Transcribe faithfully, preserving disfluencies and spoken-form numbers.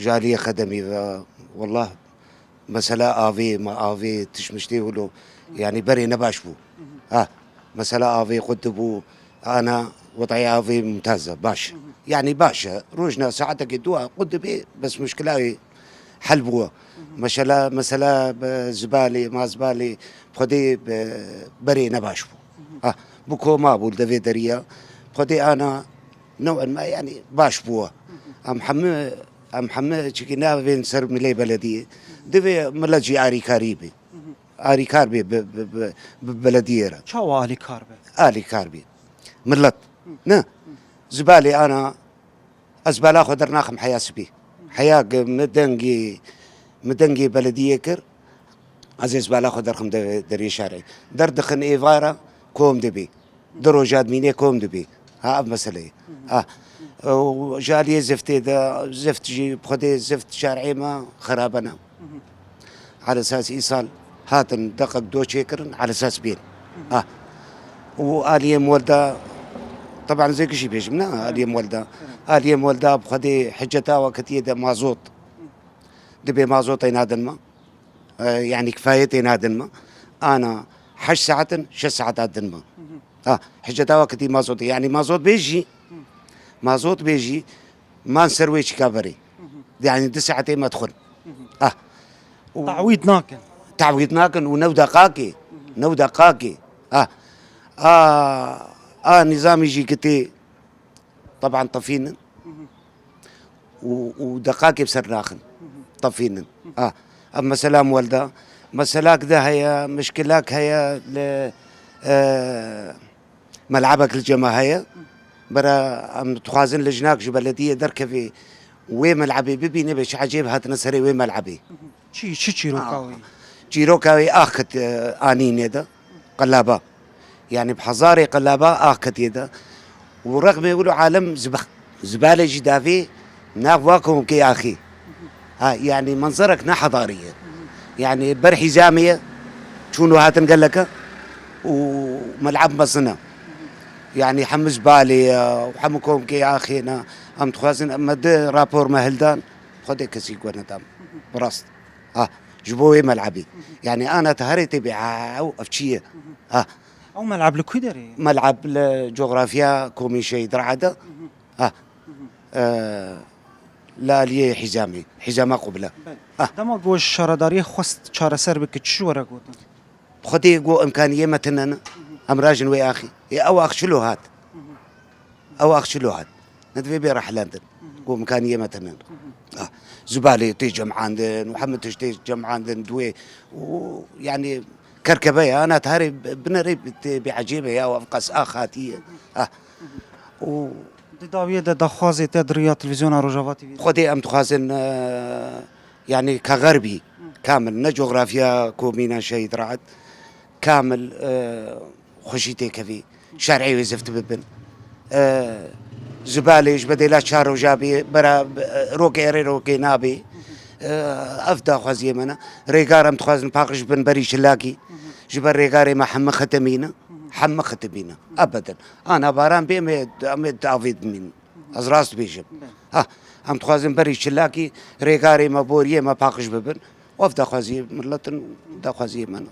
Ji aliyê xedemî ve, wallah, mesela avê, ma avê, tişt miştê wilo, yanî berê ne baş bû. Ha, mesela avê qut dibû, ana, wedayê avê mumtaz e, baş e. Yanî baş e. Rojna saetekê dua qut dibê, bes muşkila wê hel bû. Mesela, mesela bi zibalê, ma zibalê, xwedê bi berê ne baş bû. Ha, bi koma bû li devê deriya. Xwedê ana, new'en ma, yanî baş bû. Em hemî, em hemî çikî navên ser milê belediyê. Divê milet jî arîkarî bê. Arîkar bê bi, bi, bi, bi belediyê re. Çawa alîkar be? Alîkar bê. Milet. Ne? Zibalê ana, ez bala xwe dernaxim heya sibî. Heya ge-, min dengê, min dengê belediyê kir, ez ê zibala xwe derxim de-, derê şerê. Derdixin êvara kom dibî. Di roja dimînê kom dibî. Ha, ev mesele ye. Ha. Û ji aliyê ziftê de, zift jî bi xwedê zift şerê me xerabe ne. Alesas îsal hatin deqek do çêkirin, alesas bên. Ha. Û aliyê molda, teban zêkişî bêjim ne, aliyê molda. Aliyê molda bi xwedê hiceta weketiyê de mazot. Dibê mazotê nadin me. E, yanî kifayetê nadin me. Ana heşt saetin, şeş saeta din me. Ha, hiceta weketî mazotê. Yanî mazot bê jî, mazot bê jî, man ser wê çîka berê. Yanî du saetê me dixwin. Ah. Û Tawîd nakin. Tawîd nakin û new deqakê. New deqakê. Ah. A, a nîzamî jî ki tê, teban tefînin. Û, û deqakê bi ser naxin. Tefînin. Ah. Ev mesela muwelda. Meselak de heye, mişkilak heye li, e, Melebek li cem me heye. Bera em dixwazin lijnak ji belediyê derkevê wê melebê bibîne, bê çi ecêb hatine serê wê melebê. Çi, çi çîroka wî? Çîroka wî ax ket, e, anînê de, qelaba. Yanî bi hezarê qelaba ax ketiye de. Û rexmê wilo alem ziba-, zibalê jî davê nav wa komkê axî. Ha, yanî menzerek ne hedarî ye. Yanî ber hîzamê ye, çûn û hatin geleke û mel'ab mezin e. Yanî hemû zibalê ye û hemû komkê axê ne. Em dixwazin, em me di rapor me hildan, xwedê kesî ku nedam. Bi rast. Ha, ji bo wê mel'abî. Yanî ana te herê tê bê, ew, ev çi ye? Ha. Ew mel'ab li ku derê ye? Mel'ab li coxrafya komî Şehîd Ra'a de. Ha. E, li aliyê hîzamê, hîzama qubile. Belê. Ah. Dema ku şaredariyê xwest çareser bike, çi ji we re gotin? Xwedê got, imkaniyê me tune ne. Em rajin wê axî. Ê, ew ax çilo hat? Ew ax çilo hat? Ne divê bê rehilendin. Got, imkaniyê me tune ne. Ah. Zibalê tê cemandin û hemû tişt tê cemandin di wê û, yanî, kerkebe ya, ana tarê binerê tê bê ecêbe ya, ev qas ax hatiye. Ah. Û Di dawiyê de daxwazê te di riya televîzyona Rojava T V de? Xwedê em dixwazin, e, yanî ka xerbî, kamil, ne coxrafya komîna Şehîd Rahat, kamil, e, xweşî têkevî, şerê wê zift bibin. E, zibalê ji bedêla çar roja bê, bera, e, rokê erê rokê nabê. E, ev daxwaziyê me ne. Rêgar em dixwazin paqij bin berî çilakî. Ji ber rêgarê me hemî xitimîne. Hemî xitimîne. Ebeden. Ana baran bê, em ê, em ê di avê dimînin. Ez rast bêjim. Be. Ha, em dixwazin berî çilakî rêgarê me, boriyê me paqij bibin. Ev daxwaziyê miletin, daxwaziyê me ne.